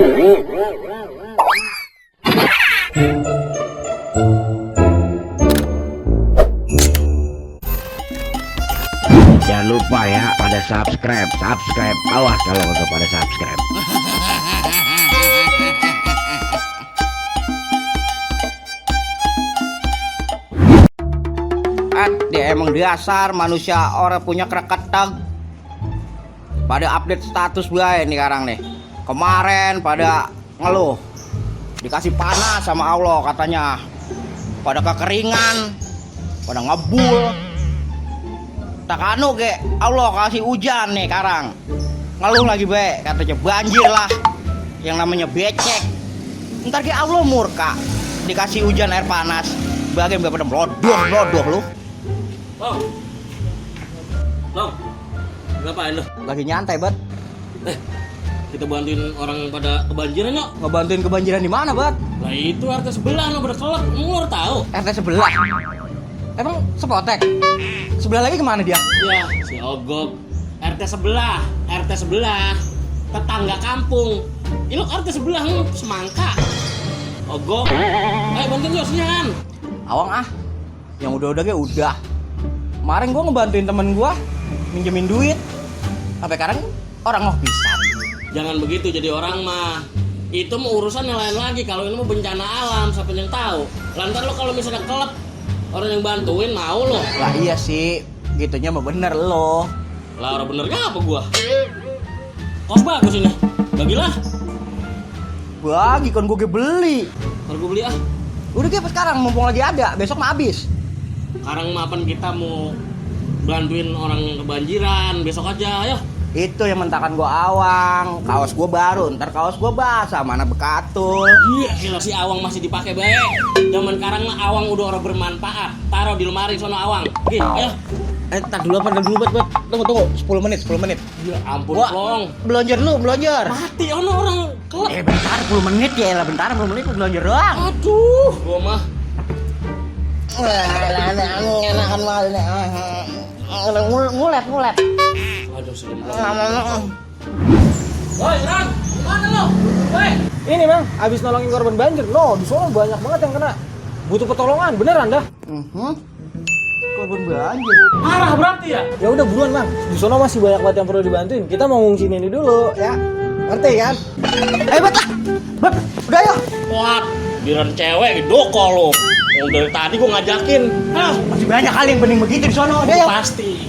Jangan lupa ya pada subscribe. Awas kalau nggak pada subscribe. Dia emang dasar manusia orang punya kreketeg. Pada update status gue nih sekarang nih. Kemarin pada ngeluh dikasih panas sama Allah katanya, pada kekeringan, pada ngebul. Tak anu ke Allah kasih hujan nih sekarang, ngeluh lagi be katanya banjir lah, yang namanya becek. Ntar ke Allah murka dikasih hujan air panas, bagian pada melodoh lu. Long, ngapain lo? Lagi nyantai bet. Kita bantuin orang pada kebanjiran yuk. Ngebantuin kebanjiran di mana bet? Lah itu RT sebelah lo berkelap, lu tahu? RT sebelah. Emang sepotek? Sebelah lagi kemana dia? Ya, si Ogok. RT sebelah, tetangga kampung. Ini lo RT sebelah lu, semangka. Ogok. Bantuin yuk sinian. Awang yang udah kayak udah. Kemarin gua ngebantuin temen gua minjemin duit. Sampai sekarang orang mau pisan. Jangan begitu jadi orang mah. Itu mau urusan yang lain lagi. Kalau ini mau bencana alam, siapa yang tahu? Lantar lo kalau misalnya kelep, orang yang bantuin mau lo. Lah iya sih, gitunya mah bener lo. Lah orang benernya apa gua? Kos bagus ini. Bagilah. Bagi kan gua beli. Kalau gua beli Udah kayak sekarang mumpung lagi ada, besok mah habis. Sekarang mapan kita mau bantuin orang kebanjiran, besok aja ayo. Itu yang mentakan gua awang, kaos gua baru, ntar kaos gua basah, mana bekatul. Iya, gila si awang masih dipakai baik. Zaman sekarang mah awang udah orang bermanfaat. Taruh di lemari sono awang. Oke, ayo. Tar dulu bet. Tunggu, 10 menit. Ya ampun, Long. Belonjar lu. Mati ono orang kelep. Bentar 10 menit ya lah, bentar 10 menit belonjar doang. Aduh, gua mah. Enakan banget. Ngulet. Aduh, sedih. Woi, Ran, gimana lo? Woi. Ini, Mang, abis nolongin korban banjir. No, di sono banyak banget yang kena. Butuh pertolongan, beneran dah. Korban banjir. Parah berarti ya? Ya udah buruan, Mang. Di sono masih banyak banget yang perlu dibantuin. Kita mau ngungsiin ini dulu, ya. Ngerti kan? Bet, udah yuk. Kuat, biaran cewek doko lo. Yang dari tadi gua ngajakin. Masih banyak kali yang bening begitu di sono. Udah yuk. Pasti.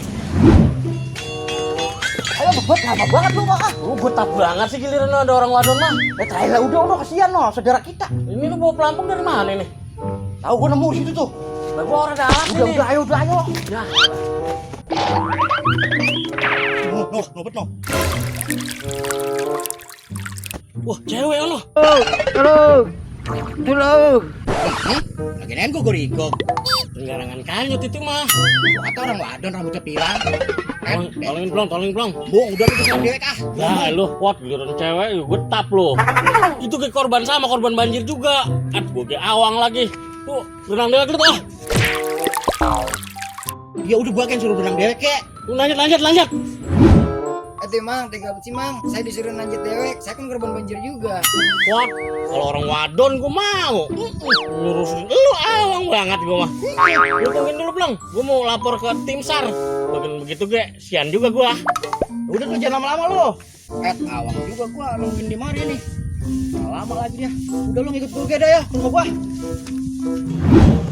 Ayo bet, lama banget lu mah. Lu betah banget sih giliran ada orang wadon mah. Lah udah kasihan no, saudara kita. Ini lu bawa pelampung dari mana nih? Tahu gua nemu di situ tuh. Lah gua orang dalam ini. Udah ayo. Ya. Bet no. Wah, cewek lo. Halo. Lagi nengko gue rigok. Penggarangan kanyut itu mah. Kata orang wadon rambutnya pirang. Tolongin plong. Bu, udah lu kesana dewek Lah lu kuat giliran cewek gue tap lo. Itu ke korban sama korban banjir juga. Gue ke awang lagi. Tuh, berenang dewek lu tuh. Ya udah gua kan suruh berenang dewek kek. Lanjut. Mang, tega banget sih Mang. Saya disuruh lanjut dewek. Saya kan korban banjir juga. Kuat. Kalau orang wadon gue mau. Ngurusin lu awang banget gue mah. Lu tungguin dulu plong. Gue mau lapor ke tim SAR. Bagian begitu gue, sian juga gue. Udah lu jangan lama-lama lu. Awang juga gua nungguin di mari nih. Lama lagi dia. Udah lu ngikut gua dah ya, ke rumah gua.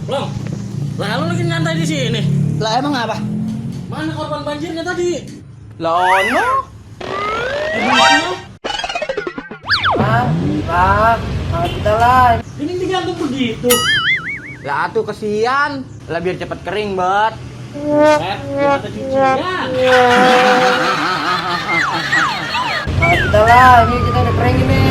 Plong. Lah lu lagi nyantai di sini. Lah emang apa? Mana korban banjirnya tadi? Lah ono. Kita lah. Ini digantung begitu. Lah atuh kesian. Lah biar cepet kering, bet. Kata cucian. Kita lah, ini kita udah kering ini.